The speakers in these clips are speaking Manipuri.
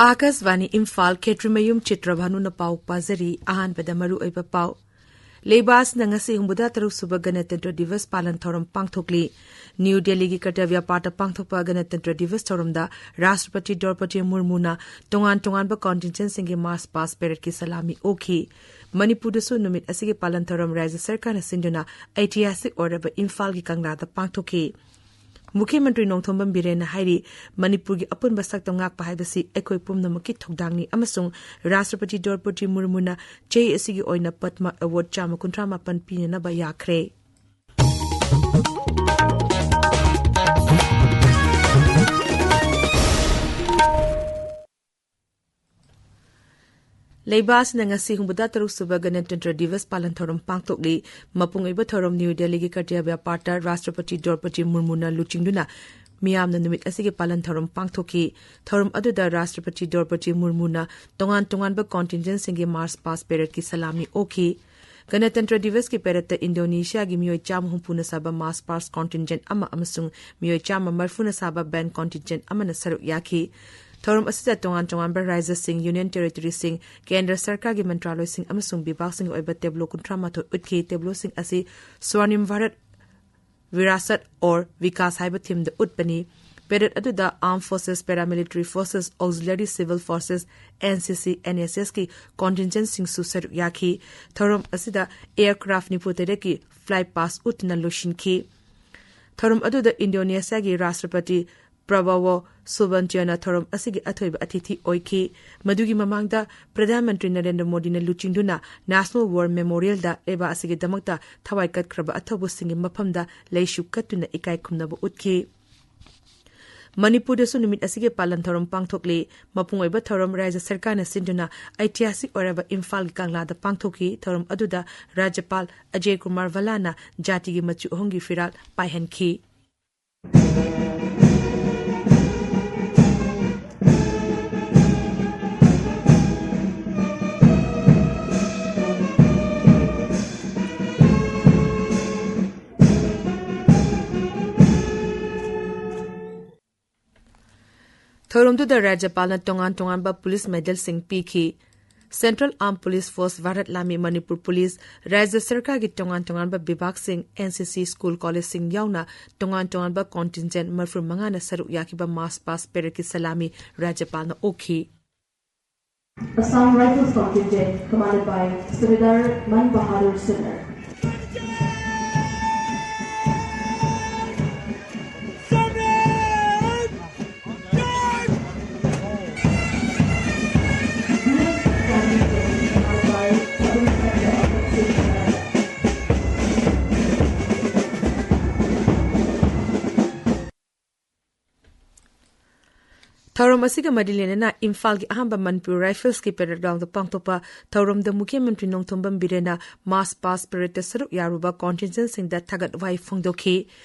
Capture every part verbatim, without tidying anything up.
ꯑꯥꯀꯥꯁꯕꯥꯅꯤ ꯏꯝꯐꯥꯜ, ꯈꯦꯇ꯭ꯔꯤꯃꯌꯨꯝ ꯆꯤꯇ꯭ꯔꯚꯥꯅꯨꯅ ꯄꯥꯎ ꯄꯥꯖꯔꯤ꯫ ꯑꯍꯥꯟꯕꯗ ꯃꯔꯨꯑꯣꯏꯕ ꯄꯥꯎ꯫ ꯂꯩꯕꯥꯛ ꯑꯁꯤꯅ ꯉꯁꯤ ꯍꯨꯝꯐꯨꯇꯔꯨꯛ ꯁꯨꯕ ꯒꯅꯇꯟꯇ꯭ꯔ ꯗꯤꯕꯁ ꯄꯥꯂꯟ ꯊꯧꯔꯝ ꯄꯥꯡꯊꯣꯛꯂꯤ꯫ ꯅ꯭ꯌꯨ ꯗꯦꯜꯂꯤꯒꯤ ꯀꯔꯇꯕ꯭ꯌ ꯄꯥꯠꯇ ꯄꯥꯡꯊꯣꯛꯄ ꯒꯅꯇꯟꯇ꯭ꯔ ꯗꯤꯕꯁ ꯊꯧꯔꯝꯗ ꯔꯥꯁꯇ꯭ꯔꯄꯇꯤ ꯗ꯭ꯔꯧꯄꯗꯤ ꯃꯨꯔꯃꯨꯅ ꯇꯣꯉꯥꯟ ꯇꯣꯉꯥꯟꯕ ꯀꯟꯇꯤꯟꯖꯦꯟꯁꯤꯡꯒꯤ ꯃꯥꯔꯆ ꯄꯥꯁ ꯄꯦꯔꯦꯗꯀꯤ ꯁꯂꯥꯃꯤ ꯑꯣꯛꯈꯤ꯫ ꯃꯅꯤꯄꯨꯔꯗꯁꯨ ꯅꯨꯃꯤꯠ ꯑꯁꯤꯒꯤ ꯄꯥꯂꯟ ꯊꯧꯔꯝ ꯔꯥꯖ꯭ꯌ ꯁꯔꯀꯥꯔꯅ ꯁꯤꯟꯗꯨꯅ ꯑꯩꯇꯤꯍꯥꯁꯤꯛ ꯑꯣꯏꯔꯕ ꯏꯝꯐꯥꯜꯒꯤ ꯀꯪꯂꯥꯗ ꯄꯥꯡꯊꯣꯛꯈꯤ꯫ ꯃꯨꯈ꯭ꯌ ꯃꯟꯇ꯭ꯔꯤ ꯅꯣꯡꯊꯣꯝꯕꯝ ꯕꯤꯔꯦꯟꯅ ꯍꯥꯏꯔꯤ, ꯃꯅꯤꯄꯨꯔꯒꯤ ꯑꯄꯨꯟꯕ ꯁꯛꯇꯝ ꯉꯥꯛꯄ ꯍꯥꯏꯕꯁꯤ ꯑꯩꯈꯣꯏ ꯄꯨꯝꯅꯃꯛꯀꯤ ꯊꯧꯗꯥꯡꯅꯤ ꯑꯃꯁꯨꯡ ꯔꯥꯁꯇ꯭ꯔꯄꯇꯤ ꯗ꯭ꯔꯧꯄꯗꯤ ꯃꯨꯔꯃꯨꯅ ꯆꯍꯤ ꯑꯁꯤꯒꯤ ꯑꯣꯏꯅ ꯄꯗꯃ ꯑꯦꯋꯥꯔꯗ ꯆꯥꯝꯃ ꯀꯨꯟꯊ꯭ꯔꯥ ꯃꯥꯄꯟ ꯄꯤꯅꯅꯕ ꯌꯥꯈ꯭ꯔꯦ꯫ ꯂꯩꯕꯥꯛ ꯑꯁꯤꯅ ꯉꯁꯤ ꯍꯨꯝꯐꯨꯇꯔꯨꯛ ꯁꯨꯕ ꯒꯅꯇꯟꯇ꯭ꯔ ꯗꯤꯕꯁ ꯄꯥꯂꯟ ꯊꯧꯔꯝ ꯄꯥꯡꯊꯣꯛꯂꯤ꯫ ꯃꯄꯨꯡ ꯑꯣꯏꯕ ꯊꯧꯔꯝ ꯅ꯭ꯌꯨ ꯗꯦꯜꯂꯤꯒꯤ ꯀꯔꯇꯕ꯭ꯌ ꯄꯥꯠꯇ ꯔꯥꯁꯇ꯭ꯔꯄꯇꯤ ꯗ꯭ꯔꯧꯄꯗꯤ ꯃꯨꯔꯃꯨꯅ ꯂꯨꯆꯤꯡꯗꯨꯅ ꯃꯤꯌꯥꯝꯅ ꯅꯨꯃꯤꯠ ꯑꯁꯤꯒꯤ ꯄꯥꯂꯟ ꯊꯧꯔꯝ ꯄꯥꯡꯊꯣꯛꯈꯤ꯫ ꯊꯧꯔꯝ ꯑꯗꯨꯗ ꯔꯥꯁꯇ꯭ꯔꯄꯇꯤ ꯗ꯭ꯔꯧꯄꯗꯤ ꯃꯨꯔꯃꯨꯅ ꯇꯣꯉꯥꯟ ꯇꯣꯉꯥꯟꯕ ꯀꯟꯇꯤꯟꯖꯦꯟꯁꯤꯡꯒꯤ ꯃꯥꯔꯆ ꯄꯥꯁ ꯄꯦꯔꯦꯗꯀꯤ ꯁꯂꯥꯃꯤ ꯑꯣꯛꯈꯤ꯫ ꯒꯅꯇꯟꯇ꯭ꯔ ꯗꯤꯕꯁꯀꯤ ꯄꯦꯔꯦꯗꯇ ꯏꯟꯗꯣꯅꯦꯁꯤꯌꯥꯒꯤ ꯃꯤꯑꯣꯏ ꯆꯥꯝꯃ ꯍꯨꯝꯐꯨꯅ ꯁꯥꯕ ꯃꯥꯔꯆ ꯄꯥꯁ ꯀꯟꯇꯤꯟꯖꯦꯟ ꯑꯃ ꯑꯃꯁꯨꯡ ꯃꯤꯑꯣꯏ ꯆꯥꯝꯃ ꯃꯔꯤꯐꯨꯅ ꯁꯥꯕ ꯕꯦꯟꯗ ꯀꯟꯇꯤꯟꯖꯦꯟ ꯑꯃꯅ ꯁꯔꯨꯛ ꯌꯥꯈꯤ꯫ ꯊꯧꯔꯝ ꯑꯁꯤꯗ ꯇꯣꯉꯥꯟ ꯇꯣꯉꯥꯟꯕ ꯔꯥꯖ꯭ꯌꯁꯤꯡ, ꯌꯨꯅꯤꯌꯟ ꯇꯦꯔꯤꯇꯣꯔꯤꯁꯤꯡ, ꯀꯦꯟꯗ꯭ꯔ ꯁꯔꯀꯥꯔꯒꯤ ꯃꯟꯇ꯭ꯔꯥꯂꯣꯏꯁꯤꯡ ꯑꯃꯁꯨꯡ ꯕꯤꯚꯥꯒꯁꯤꯡꯒꯤ ꯑꯣꯏꯕ ꯇꯦꯕ꯭ꯂꯣ ꯀꯨꯟꯊ꯭ꯔꯥ ꯃꯥꯊꯣꯏ ꯎꯠꯈꯤ꯫ ꯇꯦꯕ꯭ꯂꯣꯁꯤꯡ ꯑꯁꯤ ꯁ꯭ꯋꯥꯔꯅꯤꯝ ꯚꯥꯔꯠ, ꯚꯤꯔꯥꯁꯠ ꯑꯣꯔ ꯚꯤꯀꯥꯁ ꯍꯥꯏꯕ ꯊꯤꯝꯗ ꯎꯠꯄꯅꯤ꯫ ꯄꯦꯔꯦꯗ ꯑꯗꯨꯗ Armed Forces, Paramilitary Forces, Auxiliary Civil Forces, NCC, NSSꯀꯤ ꯀꯟꯇꯤꯟꯖꯦꯟꯁꯤꯡꯁꯨ ꯁꯔꯨꯛ ꯌꯥꯈꯤ꯫ ꯊꯧꯔꯝ ꯑꯁꯤꯗ ꯑꯦꯌꯔꯀ꯭ꯔꯥꯐ ꯅꯤꯐꯨ ꯇꯔꯦꯠꯀꯤ ꯐ꯭ꯂꯥꯏ ꯄꯥꯁ ꯎꯠꯇꯨꯅ ꯂꯣꯏꯁꯤꯟꯈꯤ꯫ ꯊꯧꯔꯝ ꯑꯗꯨꯗ ꯏꯟꯗꯣꯅꯦꯁꯤꯌꯥꯒꯤ ꯔꯥꯁꯇ꯭ꯔꯄꯇꯤ ꯄ꯭ꯔꯕꯣꯋꯣ ꯁꯨꯕꯟꯇꯤꯌꯣꯅ ꯊꯧꯔꯝ ꯑꯁꯤꯒꯤ ꯑꯊꯣꯏꯕ ꯑꯇꯤꯊꯤ ꯑꯣꯏꯈꯤ꯫ ꯃꯗꯨꯒꯤ ꯃꯃꯥꯡꯗ ꯄ꯭ꯔꯙꯥꯟ ꯃꯟꯇ꯭ꯔꯤ ꯅꯔꯦꯟꯗ꯭ꯔ ꯃꯣꯗꯤꯅ ꯂꯨꯆꯤꯡꯗꯨꯅ ꯅꯦꯁꯅꯦꯜ ꯋꯥꯔ ꯃꯦꯃꯣꯔꯤꯌꯦꯜꯗ ꯂꯩꯕꯥꯛ ꯑꯁꯤꯒꯤꯗꯃꯛꯇ ꯊꯋꯥꯏ ꯀꯠꯈ꯭ꯔꯕ ꯑꯊꯧꯕꯁꯤꯡꯒꯤ ꯃꯐꯝꯗ ꯂꯩꯁꯨ ꯀꯠꯇꯨꯅ ꯏꯀꯥꯏ ꯈꯨꯝꯅꯕ ꯎꯠꯈꯤ꯫ ꯃꯅꯤꯄꯨꯔꯗꯁꯨ ꯅꯨꯃꯤꯠ ꯑꯁꯤꯒꯤ ꯄꯥꯂꯟ ꯊꯧꯔꯝ ꯄꯥꯡꯊꯣꯛꯂꯤ꯫ ꯃꯄꯨꯡ ꯑꯣꯏꯕ ꯊꯧꯔꯝ ꯔꯥꯖ꯭ꯌ ꯁꯔꯀꯥꯔꯅ ꯁꯤꯟꯗꯨꯅ ꯑꯩꯇꯤꯍꯥꯁꯤꯛ ꯑꯣꯏꯔꯕ ꯏꯝꯐꯥꯜꯒꯤ ꯀꯪꯂꯥꯗ ꯄꯥꯡꯊꯣꯛꯈꯤ꯫ ꯊꯧꯔꯝ ꯑꯗꯨꯗ ꯔꯥꯖ꯭ꯌꯄꯥꯜ ꯑꯖꯌ ꯀꯨꯃꯥꯔ ꯚꯜꯂꯥꯅ ꯖꯥꯇꯤꯒꯤ ꯃꯆꯨ ꯑꯍꯨꯝꯒꯤ ꯐꯤꯔꯥꯜ ꯄꯥꯏꯍꯟꯈꯤ꯫ ꯊꯧꯔꯝꯗꯨꯗ ꯔꯥꯖ꯭ꯌꯄꯥꯜꯅ ꯇꯣꯉꯥꯟ ꯇꯣꯉꯥꯟꯕ ꯄꯨꯂꯤꯁ ꯃꯦꯗꯜꯁꯤꯡ ꯄꯤꯈꯤ꯫ Central Armed Police Force, Bharat ꯂꯥꯟꯃꯤ, ꯃꯅꯤꯄꯨꯔ ꯄꯨꯂꯤꯁ, ꯔꯥꯖ꯭ꯌ ꯁꯔꯀꯥꯔꯒꯤ ꯇꯣꯉꯥꯟ ꯇꯣꯉꯥꯟꯕ ꯕꯤꯚꯥꯒꯁꯤꯡ, N C C ꯁ꯭ꯀꯨꯜ ꯀꯣꯂꯦꯖꯁꯤꯡ ꯌꯥꯎꯅ ꯇꯣꯉꯥꯟ ꯇꯣꯉꯥꯟꯕ contingent ꯃꯔꯐꯨ ꯃꯉꯥꯅ ꯁꯔꯨꯛ ꯌꯥꯈꯤꯕ march past paradꯀꯤ ꯁꯂꯥꯃꯤ ꯔꯥꯖ꯭ꯌꯄꯥꯜꯅ ꯑꯣꯛꯈꯤ꯫ Assam Rifles contingent commanded by Subedar Man Bahadur Sinnar. ꯊꯧꯔꯝ ꯑꯁꯤꯒ ꯃꯔꯤ ꯂꯩꯅꯅ ꯏꯝꯐꯥꯜꯒꯤ ꯑꯍꯥꯟꯕ ꯃꯅꯤꯄꯨꯔ ꯔꯥꯏꯐꯜꯁꯀꯤ parade groundꯗ ꯄꯥꯡꯊꯣꯛꯄ ꯊꯧꯔꯝꯗ ꯃꯨꯈ꯭ꯌ ꯃꯟꯇ꯭ꯔꯤ ꯅꯣꯡꯊꯣꯝꯕꯝ ꯕꯤꯔꯦꯟꯅ march past paradeꯇ ꯁꯔꯨꯛ ꯌꯥꯔꯨꯕ contingentꯁꯤꯡꯗ ꯊꯥꯒꯠ ꯋꯥꯍꯩ ꯐꯣꯡꯗꯣꯛꯈꯤ꯫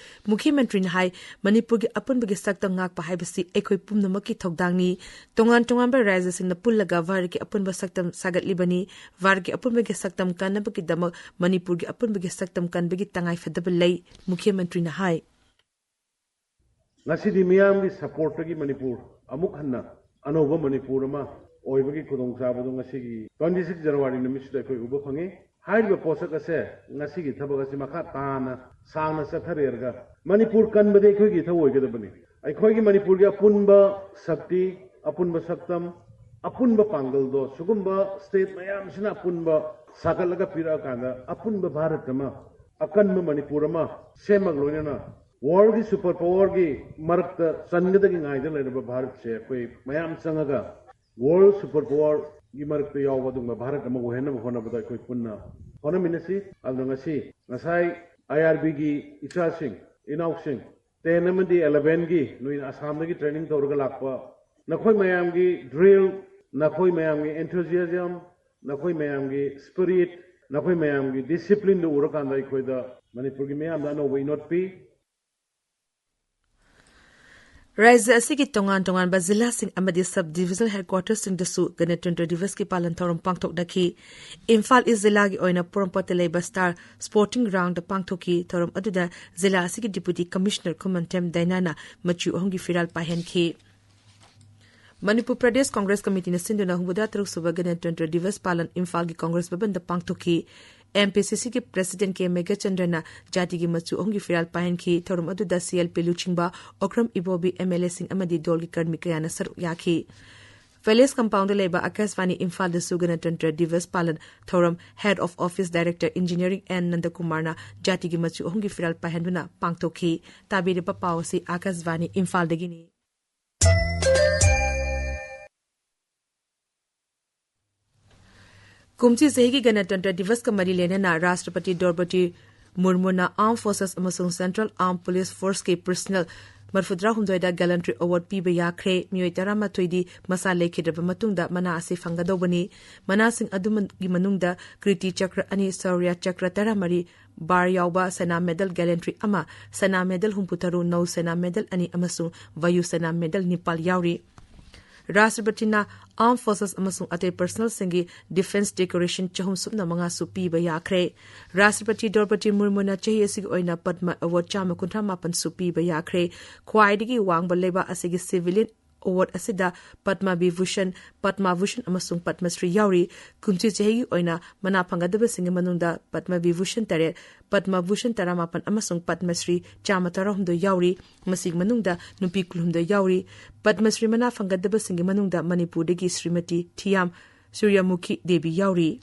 ꯃꯨꯈ꯭ꯌ ꯃꯟꯇ꯭ꯔꯤꯅ ꯍꯥꯏ, ꯃꯅꯤꯄꯨꯔꯒꯤ ꯑꯄꯨꯟꯕꯒꯤ ꯁꯛꯇꯝ ꯉꯥꯛꯄ ꯍꯥꯏꯕꯁꯤ ꯑꯩꯈꯣꯏ ꯄꯨꯝꯅꯃꯛꯀꯤ ꯊꯧꯗꯥꯡꯅꯤ꯫ ꯇꯣꯉꯥꯟ ꯇꯣꯉꯥꯟꯕ ꯔꯥꯖ꯭ꯌꯁꯤꯡꯅ ꯄꯨꯜꯂꯒ ꯚꯥꯔꯠꯀꯤ ꯑꯄꯨꯟꯕ ꯁꯛꯇꯝ ꯁꯥꯒꯠꯂꯤꯕꯅꯤ꯫ ꯚꯥꯔꯠꯀꯤ ꯑꯄꯨꯟꯕꯒꯤ ꯁꯛꯇꯝ ꯀꯟꯅꯕꯒꯤꯗꯃꯛ ꯃꯅꯤꯄꯨꯔꯒꯤ ꯑꯄꯨꯟꯕꯒꯤ ꯁꯛꯇꯝ ꯀꯟꯕꯒꯤ ꯇꯉꯥꯏꯐꯗꯕ ꯂꯩ꯫ ꯃꯨꯈ꯭ꯌ ꯃꯟꯇ꯭ꯔꯤꯅ ꯍꯥꯏ꯫ ꯉꯁꯤꯗꯤ ꯃꯤꯌꯥꯝꯒꯤ supportꯇꯒꯤ ꯃꯅꯤꯄꯨꯔ ꯑꯃꯨꯛ ꯍꯟꯅ ꯑꯅꯧꯕ ꯃꯅꯤꯄꯨꯔ ꯑꯃ ꯑꯣꯏꯕꯒꯤ ꯈꯨꯗꯣꯡꯆꯥꯕꯗꯨ ꯉꯁꯤꯒꯤ twenty six January ꯅꯨꯃꯤꯠꯁꯤꯗ ꯑꯩꯈꯣꯏ ꯎꯕ ꯐꯪꯉꯤ꯫ ꯍꯥꯏꯔꯤꯕ ꯄꯣꯠꯁꯛ ꯑꯁꯦ ꯉꯁꯤꯒꯤ ꯊꯕꯛ ꯑꯁꯤ ꯃꯈꯥ ꯇꯥꯅ ꯁꯥꯡꯅ ꯆꯠꯊꯔꯦꯔꯒ ꯃꯅꯤꯄꯨꯔ ꯀꯟꯕꯗꯤ ꯑꯩꯈꯣꯏꯒꯤ ꯏꯊꯧ ꯑꯣꯏꯒꯗꯕꯅꯤ꯫ ꯑꯩꯈꯣꯏꯒꯤ ꯃꯅꯤꯄꯨꯔꯒꯤ ꯑꯄꯨꯟꯕ ꯁꯛꯇꯤ, ꯑꯄꯨꯟꯕ ꯁꯛꯇꯝ, ꯑꯄꯨꯟꯕ ꯄꯥꯡꯒꯜꯗꯣ ꯁꯤꯒꯨꯝꯕ state ꯃꯌꯥꯝꯁꯤꯅ ꯑꯄꯨꯟꯕ ꯁꯥꯒꯠꯂꯒ ꯄꯤꯔꯛꯑꯀꯥꯟꯗ ꯑꯄꯨꯟꯕ ꯚꯥꯔꯠ ꯑꯃ, ꯑꯀꯟꯕ ꯃꯅꯤꯄꯨꯔ ꯑꯃ ꯁꯦꯝꯃꯒ ꯂꯣꯏꯅꯅ worldꯒꯤ super powerꯒꯤ ꯃꯔꯛꯇ ꯆꯟꯒꯗꯒꯤ ꯉꯥꯏꯗ ꯂꯩꯔꯕ ꯚꯥꯔꯠꯁꯦ ꯑꯩꯈꯣꯏ ꯃꯌꯥꯝ ꯆꯪꯉꯒ world super powerꯒꯤ ꯃꯔꯛꯇ ꯌꯥꯎꯕ ꯑꯗꯨꯒꯨꯝꯕ ꯚꯥꯔꯠ ꯑꯃ ꯑꯣꯏꯍꯟꯅꯕ ꯍꯣꯠꯅꯕꯗ ꯑꯩꯈꯣꯏ ꯄꯨꯟꯅ ꯍꯣꯠꯅꯃꯤꯟꯅꯁꯤ꯫ ꯑꯗꯨꯅ ꯉꯁꯤ, ꯉꯁꯥꯏ IRBꯒꯤ ꯏꯆꯥꯁꯤꯡ, ꯏꯅꯥꯎꯁꯤꯡ, ten ꯑꯃꯗꯤ elevenꯒꯤ ꯅꯣꯏꯅ ꯑꯁꯥꯝꯗꯒꯤ training ꯇꯧꯔꯒ ꯂꯥꯛꯄ, ꯅꯈꯣꯏ ꯃꯌꯥꯝꯒꯤ drill, ꯅꯈꯣꯏ ꯃꯌꯥꯝꯒꯤ enthusiasm, ꯅꯈꯣꯏ ꯃꯌꯥꯝꯒꯤ spirit, ꯅꯈꯣꯏ ꯃꯌꯥꯝꯒꯤ disciplineꯗꯨ ꯎꯔꯀꯥꯟꯗ ꯑꯩꯈꯣꯏꯗ ꯃꯅꯤꯄꯨꯔꯒꯤ ꯃꯤꯌꯥꯝꯗ ꯑꯅꯧꯕ ꯏꯅꯣꯠ ꯄꯤ꯫ ꯔꯥꯖ꯭ꯌ ꯑꯁꯤꯒꯤ ꯇꯣꯉꯥꯟ ꯇꯣꯉꯥꯟꯕ ꯖꯤꯂꯥꯁꯤꯡ ꯑꯃꯗꯤ sub divisional headquartersꯁꯤꯡꯗꯁꯨ ꯒꯅꯇꯟꯇ꯭ꯔ ꯗꯤꯕꯁꯀꯤ ꯄꯥꯂꯟ ꯊꯧꯔꯝ ꯄꯥꯡꯊꯣꯛꯅꯈꯤ꯫ ꯏꯝꯐꯥꯜ East ꯖꯤꯂꯥꯒꯤ ꯑꯣꯏꯅ ꯄꯣꯔꯣꯝꯄꯥꯠꯇ ꯂꯩꯕ Star Sporting Groundꯗ ꯄꯥꯡꯊꯣꯛꯈꯤ꯫ ꯊꯧꯔꯝ ꯑꯗꯨꯗ ꯖꯤꯂꯥ ꯑꯁꯤꯒꯤ Deputy Commissioner ꯈꯨꯃꯟꯊꯦꯝ ꯗꯥꯏꯅꯥꯅ ꯃꯆꯨ ꯑꯍꯨꯝꯒꯤ ꯐꯤꯔꯥꯜ ꯄꯥꯏꯍꯟꯈꯤ꯫ ꯃꯅꯤꯄꯨꯔ ꯄ꯭ꯔꯗꯦꯁ ꯀꯣꯡꯒ꯭ꯔꯦꯁ ꯀꯃꯤꯇꯤꯅ ꯁꯤꯟꯗꯨꯅ ꯍꯨꯝꯐꯨꯇꯔꯨꯛ ꯁꯨꯕ ꯒꯅꯇꯟꯇ꯭ꯔ ꯗꯤꯕꯁ ꯄꯥꯂꯟ ꯏꯝꯐꯥꯜꯒꯤ ꯀꯣꯡꯒ꯭ꯔꯦꯁ ꯚꯕꯟꯗ ꯄꯥꯡꯊꯣꯛꯈꯤ꯫ ꯑꯦꯝ ꯄꯤ ꯁꯤ ꯁꯤꯒꯤ ꯄ꯭ꯔꯁꯤꯗꯦꯟꯠ ꯀꯦ ꯃꯦꯘꯆꯟꯗ꯭ꯔꯅ ꯖꯥꯇꯤꯒꯤ ꯃꯆꯨ ꯑꯍꯨꯝꯒꯤ ꯐꯤꯔꯥꯜ ꯄꯥꯏꯍꯟꯈꯤ꯫ ꯊꯧꯔꯝ ꯑꯗꯨꯗ ꯁꯤ ꯑꯦꯜ ꯄꯤ ꯂꯨꯆꯤꯡꯕ, ꯑꯣꯀ꯭ꯔꯝ ꯏꯕꯣꯕꯤ, ꯑꯦꯝ ꯑꯦꯜ ꯑꯦꯁꯤꯡ ꯑꯃꯗꯤ ꯗꯣꯜꯒꯤ ꯀꯔꯃꯤ ꯀꯌꯥꯅ ꯁꯔꯨꯛ ꯌꯥꯈꯤ꯫ ꯄꯦꯂꯦꯁ ꯀꯝꯄꯥꯎꯟꯗ ꯂꯩꯕ ꯑꯀꯥꯁꯕꯥꯅꯤ ꯏꯝꯐꯥꯜꯗꯁꯨ ꯒꯅꯇꯟꯇ꯭ꯔ ꯗꯤꯕꯁ ꯄꯥꯂꯟ ꯊꯧꯔꯝ Head of Office Director Engineering N ꯅꯟꯗꯀꯨꯃꯥꯔꯅ ꯖꯥꯇꯤꯒꯤ ꯃꯆꯨ ꯑꯍꯨꯝꯒꯤ ꯐꯤꯔꯥꯜ ꯄꯥꯏꯍꯟꯗꯨꯅ ꯄꯥꯡꯊꯣꯛꯈꯤ꯫ ꯇꯥꯕꯤꯔꯤꯕ ꯄꯥꯎ ꯑꯁꯤ ꯑꯀꯥꯁꯕꯥꯅꯤ ꯏꯝꯐꯥꯜꯗꯒꯤꯅꯤ꯫ ꯀꯨꯝꯁꯤ ꯆꯍꯤꯒꯤ ꯒꯅꯇꯟꯇ꯭ꯔ ꯗꯤꯕꯁꯀ ꯃꯔꯤ ꯂꯩꯅꯅ ꯔꯥꯁꯇ꯭ꯔꯄꯇꯤ ꯗ꯭ꯔꯧꯄꯗꯤ ꯃꯨꯔꯃꯨꯅ Armed Forces ꯑꯃꯁꯨꯡ Central Armed Police Forceꯀꯤ personnel ꯃꯔꯐꯨꯇꯔꯥꯍꯨꯝꯗꯣꯏꯗ Gallantry Award ꯄꯤꯕ ꯌꯥꯈ꯭ꯔꯦ꯫ ꯃꯤꯑꯣꯏ ꯇꯔꯥꯃꯥꯊꯣꯏꯗꯤ ꯃꯁꯥ ꯂꯩꯈꯤꯗ꯭ꯔꯕ ꯃꯇꯨꯡꯗ ꯃꯅꯥ ꯑꯁꯤ ꯐꯪꯒꯗꯧꯕꯅꯤ꯫ ꯃꯅꯥꯁꯤꯡ ꯑꯗꯨꯒꯤ ꯃꯅꯨꯡꯗ ꯀ꯭ꯔꯤꯇꯤ ꯆꯀ꯭ꯔ ꯑꯅꯤ, ꯁꯧꯔ꯭ꯌ ꯆꯀ꯭ꯔ ꯇꯔꯥꯃꯔꯤ, ꯕꯥꯔ ꯌꯥꯎꯕ ꯁꯦꯅꯥ ꯃꯦꯗꯜ Gallantry ꯑꯃ, ꯁꯦꯅꯥ ꯃꯦꯗꯜ ꯍꯨꯝꯐꯨꯇꯔꯨꯛ, ꯅꯧ ꯁꯦꯅꯥ ꯃꯦꯗꯜ ꯑꯅꯤ ꯑꯃꯁꯨꯡ ꯚꯥꯌꯨ ꯁꯦꯅꯥ ꯃꯦꯗꯜ ꯅꯤꯄꯥꯜ ꯌꯥꯎꯔꯤ꯫ ꯔꯥꯁꯇ꯭ꯔꯄꯇꯤꯅ Armed Forces ꯑꯃꯁꯨꯡ ꯑꯇꯩ personnelꯁꯤꯡꯒꯤ Defence Decoration ꯆꯍꯨꯝ ꯁꯨꯞꯅ ꯃꯉꯥꯁꯨ ꯄꯤꯕ ꯌꯥꯈ꯭ꯔꯦ꯫ ꯔꯥꯁꯇ꯭ꯔꯄꯇꯤ ꯗ꯭ꯔꯧꯄꯗꯤ ꯃꯨꯔꯃꯨꯅ ꯆꯍꯤ ꯑꯁꯤꯒꯤ ꯑꯣꯏꯅ ꯄꯗꯃ Award ꯆꯥꯝꯃ ꯀꯨꯟꯊ꯭ꯔꯥ ꯃꯥꯄꯟꯁꯨ ꯄꯤꯕ ꯌꯥꯈ꯭ꯔꯦ꯫ ꯈ꯭ꯋꯥꯏꯗꯒꯤ ꯋꯥꯡꯕ ꯂꯩꯕꯥꯛ ꯑꯁꯤꯒꯤ civilian award ꯑꯁꯤꯗ ꯄꯗꯃ ꯚꯤꯚꯨꯁꯟ, ꯄꯗꯃ ꯚꯨꯁꯟ ꯑꯃꯁꯨꯡ ꯄꯗꯃꯁ꯭ꯔꯤ ꯌꯥꯎꯔꯤ꯫ ꯀꯨꯝꯁꯤ ꯆꯍꯤꯒꯤ ꯑꯣꯏꯅ ꯃꯅꯥ ꯐꯪꯒꯗꯕꯁꯤꯡꯒꯤ ꯃꯅꯨꯡꯗ ꯄꯗꯃ ꯚꯤꯚꯨꯁꯟ ꯇꯔꯦꯠ, ꯄꯗꯃ ꯚꯨꯁꯟ ꯇꯔꯥꯃꯥꯄꯟ ꯑꯃꯁꯨꯡ ꯄꯗꯃꯁ꯭ꯔꯤ ꯆꯥꯝꯃ ꯇꯔꯥꯍꯨꯝꯗꯣꯏ ꯌꯥꯎꯔꯤ꯫ ꯃꯁꯤꯒꯤ ꯃꯅꯨꯡꯗ ꯅꯨꯄꯤ ꯀꯨꯟꯍꯨꯝꯗꯣꯏ ꯌꯥꯎꯔꯤ꯫ ꯄꯗꯃꯁ꯭ꯔꯤ ꯃꯅꯥ ꯐꯪꯒꯗꯕꯁꯤꯡꯒꯤ ꯃꯅꯨꯡꯗ ꯃꯅꯤꯄꯨꯔꯗꯒꯤ ꯁ꯭ꯔꯤꯃꯇꯤ ꯊꯤꯌꯥꯝ ꯁꯨꯔ꯭ꯌꯃꯨꯈꯤ ꯗꯦꯕꯤ ꯌꯥꯎꯔꯤ꯫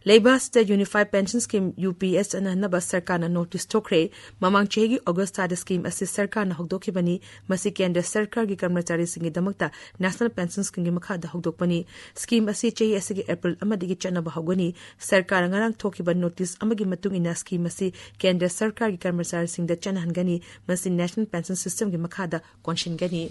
ꯂꯩꯕꯥꯛ ꯑꯁꯤꯗ Unified Pension Scheme, U P S, ꯆꯠꯅꯍꯟꯅꯕ ꯁꯔꯀꯥꯔꯅ ꯅꯣꯇꯤꯁ ꯊꯣꯛꯈ꯭ꯔꯦ꯫ ꯃꯃꯥꯡ ꯆꯍꯤꯒꯤ ꯑꯣꯒꯁ ꯊꯥꯗ scheme ꯑꯁꯤ ꯁꯔꯀꯥꯔꯅ ꯍꯧꯗꯣꯛꯈꯤꯕꯅꯤ꯫ ꯃꯁꯤ ꯀꯦꯟꯗ꯭ꯔ ꯁꯔꯀꯥꯔꯒꯤ ꯀꯔꯃꯆꯥꯔꯤꯁꯤꯡꯒꯤꯗꯃꯛꯇ National Pension Schemeꯒꯤ ꯃꯈꯥꯗ ꯍꯧꯗꯣꯛꯄꯅꯤ꯫ Scheme ꯑꯁꯤ ꯆꯍꯤ ꯑꯁꯤꯒꯤ ꯑꯦꯄ꯭ꯔꯤꯜ ꯑꯃꯗꯒꯤ ꯆꯠꯅꯕ ꯍꯧꯒꯅꯤ꯫ ꯁꯔꯀꯥꯔꯅ ꯉꯔꯥꯡ ꯊꯣꯛꯈꯤꯕ ꯅꯣꯇꯤꯁ ꯑꯃꯒꯤ ꯃꯇꯨꯡ ꯏꯟꯅ scheme ꯑꯁꯤ ꯀꯦꯟꯗ꯭ꯔ ꯁꯔꯀꯥꯔꯒꯤ ꯀꯔꯃꯆꯥꯔꯤꯁꯤꯡꯗ ꯆꯠꯅꯍꯟꯒꯅꯤ꯫ ꯃꯁꯤ National Pension Systemꯒꯤ ꯃꯈꯥꯗ ꯀꯣꯟꯁꯤꯟꯒꯅꯤ꯫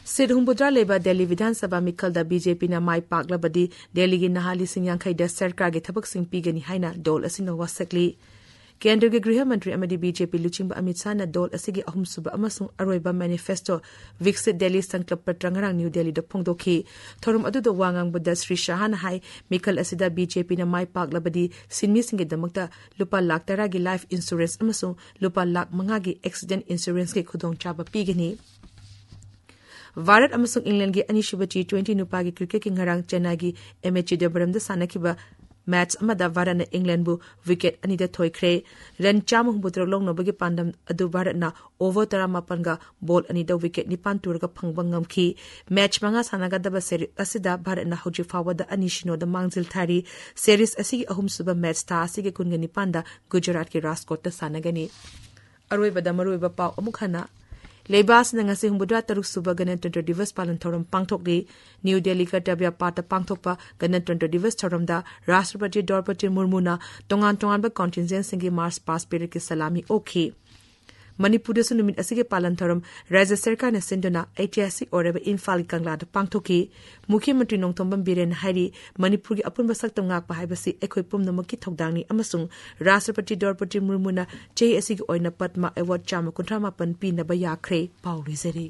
ꯁꯤꯠ ꯍꯨꯝꯐꯨꯇꯔꯥ ꯂꯩꯕ ꯗꯦꯜꯂꯤ ꯕꯤꯙꯥꯟ ꯁꯚꯥ ꯃꯤꯈꯜꯗ ꯕꯤ ꯖꯦ ꯄꯤꯅ ꯃꯥꯏ ꯄꯥꯛꯂꯕꯗꯤ ꯗꯦꯜꯂꯤꯒꯤ ꯅꯍꯥ ꯂꯤꯁꯤꯡ ꯌꯥꯡꯈꯩꯗ ꯁꯔꯀꯥꯔꯒꯤ ꯊꯕꯛꯁꯤꯡ ꯄꯤꯒꯅꯤ ꯍꯥꯏꯅ ꯗꯣꯜ ꯑꯁꯤꯅ ꯋꯥꯁꯛꯂꯤ꯫ ꯀꯦꯟꯗ꯭ꯔꯒꯤ ꯒ꯭ꯔꯤꯍ ꯃꯟꯇ꯭ꯔꯤ ꯑꯃꯗꯤ ꯕꯤ ꯖꯦ ꯄꯤ ꯂꯨꯆꯤꯡꯕ ꯑꯃꯤꯠ ꯁꯥꯍꯅ ꯗꯣꯜ ꯑꯁꯤꯒꯤ ꯑꯍꯨꯝꯁꯨꯕ ꯑꯃꯁꯨꯡ ꯑꯔꯣꯏꯕ manifesto ꯚꯤꯛꯁꯤꯠ ꯗꯦꯜꯂꯤ ꯁꯪꯀꯜꯞ ꯄꯇ꯭ꯔ ꯉꯔꯥꯡ ꯅ꯭ꯌꯨ ꯗꯦꯜꯂꯤꯗ ꯐꯣꯡꯗꯣꯛꯈꯤ꯫ ꯊꯧꯔꯝ ꯑꯗꯨꯗ ꯋꯥ ꯉꯥꯡꯕꯗ ꯁ꯭ꯔꯤ ꯁꯥꯍꯅ ꯍꯥꯏ, ꯃꯤꯈꯜ ꯑꯁꯤꯗ ꯕꯤ ꯖꯦ ꯄꯤꯅ ꯃꯥꯏ ꯄꯥꯛꯂꯕꯗꯤ ꯁꯤꯟꯃꯤꯁꯤꯡꯒꯤꯗꯃꯛꯇ ꯂꯨꯄꯥ ꯂꯥꯈ ꯇꯔꯥꯒꯤ life insurance ꯑꯃꯁꯨꯡ ꯂꯨꯄꯥ ꯂꯥꯈ ꯃꯉꯥꯒꯤ accident insuranceꯀꯤ ꯈꯨꯗꯣꯡꯆꯥꯕ ꯄꯤꯒꯅꯤ꯫ ꯚꯥꯔꯠ ꯑꯃꯁꯨꯡ ꯏꯪꯂꯦꯟꯒꯤ ꯑꯅꯤꯁꯨꯕ ꯇꯤ ꯇ꯭ꯋꯦꯟꯇꯤ ꯅꯨꯄꯥꯒꯤ ꯀ꯭ꯔꯤꯀꯦꯠꯀꯤ ꯉꯔꯥꯡ ꯆꯦꯟꯅꯥꯏꯒꯤ ꯑꯦꯝ ꯑꯦ ꯆꯤꯗꯝꯕꯔꯝꯗ ꯁꯥꯟꯅꯈꯤꯕ ꯃꯦꯆ ꯑꯃꯗ ꯚꯥꯔꯠꯅ ꯏꯪꯂꯦꯟꯕꯨ ꯋꯤꯀꯦꯠ ꯑꯅꯤꯗ ꯊꯣꯏꯈ꯭ꯔꯦ꯫ ꯔꯟ ꯆꯥꯝꯃ ꯍꯨꯝꯐꯨꯇꯔꯨꯛ ꯂꯧꯅꯕꯒꯤ ꯄꯥꯟꯗꯝ ꯑꯗꯨ ꯚꯥꯔꯠꯅ ꯑꯣꯚꯔ ꯇꯔꯥꯃꯥꯄꯟꯒ ꯕꯣꯜ ꯑꯅꯤꯗ ꯋꯤꯀꯦꯠ ꯅꯤꯄꯥꯟ ꯇꯨꯔꯒ ꯐꯪꯕ ꯉꯝꯈꯤ꯫ ꯃꯦꯆ ꯃꯉꯥ ꯁꯥꯟꯅꯒꯗꯕ ꯁꯦꯔꯤꯖ ꯑꯁꯤꯗ ꯚꯥꯔꯠꯅ ꯍꯧꯖꯤꯛ ꯐꯥꯎꯕꯗ ꯑꯅꯤ ꯁꯤꯅꯣꯗ ꯃꯥꯡꯖꯤꯜ ꯊꯥꯔꯤ꯫ ꯁꯦꯔꯤꯖ ꯑꯁꯤꯒꯤ ꯑꯍꯨꯝꯁꯨꯕ ꯃꯦꯆ ꯊꯥ ꯑꯁꯤꯒꯤ ꯀꯨꯟꯒ ꯅꯤꯄꯥꯟꯗ ꯒꯨꯖꯔꯥꯠꯀꯤ ꯔꯥꯖꯀꯣꯠꯇ ꯁꯥꯟꯅꯒꯅꯤ꯫ ꯑꯔꯣꯏꯕꯗ ꯃꯔꯨꯑꯣꯏꯕ ꯄꯥꯎ ꯑꯃꯨꯛ ꯍꯟꯅ꯫ ꯂꯩꯕꯥꯛ ꯑꯁꯤꯅ ꯉꯁꯤ ꯍꯨꯝꯐꯨꯇꯔꯥ ꯇꯔꯨꯛ ꯁꯨꯕ ꯒꯅꯇꯟꯇ꯭ꯔ ꯗꯤꯕꯁ ꯄꯥꯂꯟ ꯊꯧꯔꯝ ꯄꯥꯡꯊꯣꯛꯂꯤ꯫ ꯅ꯭ꯌꯨ ꯗꯦꯜꯂꯤ ꯀꯔꯇꯕ꯭ꯌ ꯄꯥꯠꯇ ꯄꯥꯡꯊꯣꯛꯄ ꯒꯅꯇꯟꯇ꯭ꯔ ꯗꯤꯕꯁ ꯊꯧꯔꯝꯗ ꯔꯥꯁꯇ꯭ꯔꯄꯇꯤ ꯗ꯭ꯔꯧꯄꯗꯤ ꯃꯨꯔꯃꯨꯅ ꯇꯣꯉꯥꯟ ꯇꯣꯉꯥꯟꯕ ꯀꯟꯇꯤꯟꯖꯦꯟꯁꯤꯡꯒꯤ ꯃꯥꯔꯆ ꯄꯥꯁ ꯄꯦꯔꯦꯗꯀꯤ ꯁꯂꯥꯃꯤ ꯑꯣꯛꯈꯤ꯫ ꯃꯅꯤꯄꯨꯔꯗꯁꯨ ꯅꯨꯃꯤꯠ ꯑꯁꯤꯒꯤ ꯄꯥꯂꯟ ꯊꯧꯔꯝ ꯔꯥꯖ꯭ꯌ ꯁꯔꯀꯥꯔꯅ ꯁꯤꯟꯗꯨꯅ ꯑꯩꯇꯤꯍꯥꯁꯤꯛ ꯑꯣꯏꯔꯕ ꯏꯝꯐꯥꯜꯒꯤ ꯀꯪꯂꯥꯗ ꯄꯥꯡꯊꯣꯛꯈꯤ꯫ ꯃꯨꯈ꯭ꯌ ꯃꯟꯇ꯭ꯔꯤ ꯅꯣꯡꯊꯣꯝꯕꯝ ꯕꯤꯔꯦꯟꯅ ꯍꯥꯏꯔꯤ, ꯃꯅꯤꯄꯨꯔꯒꯤ ꯑꯄꯨꯟꯕ ꯁꯛꯇꯝ ꯉꯥꯛꯄ ꯍꯥꯏꯕꯁꯤ ꯑꯩꯈꯣꯏ ꯄꯨꯝꯅꯃꯛꯀꯤ ꯊꯧꯗꯥꯡꯅꯤ ꯑꯃꯁꯨꯡ ꯔꯥꯁꯇ꯭ꯔꯄꯇꯤ ꯗ꯭ꯔꯧꯄꯗꯤ ꯃꯨꯔꯃꯨꯅ ꯆꯍꯤ ꯑꯁꯤꯒꯤ ꯑꯣꯏꯅ ꯄꯗꯃ ꯑꯦꯋꯥꯔꯗ ꯆꯥꯝꯃ ꯀꯨꯟꯊ꯭ꯔꯥ ꯃꯥꯄꯟ ꯄꯤꯅꯕ ꯌꯥꯈ꯭ꯔꯦ꯫ ꯄꯥꯎ ꯂꯣꯏꯖꯔꯦ꯫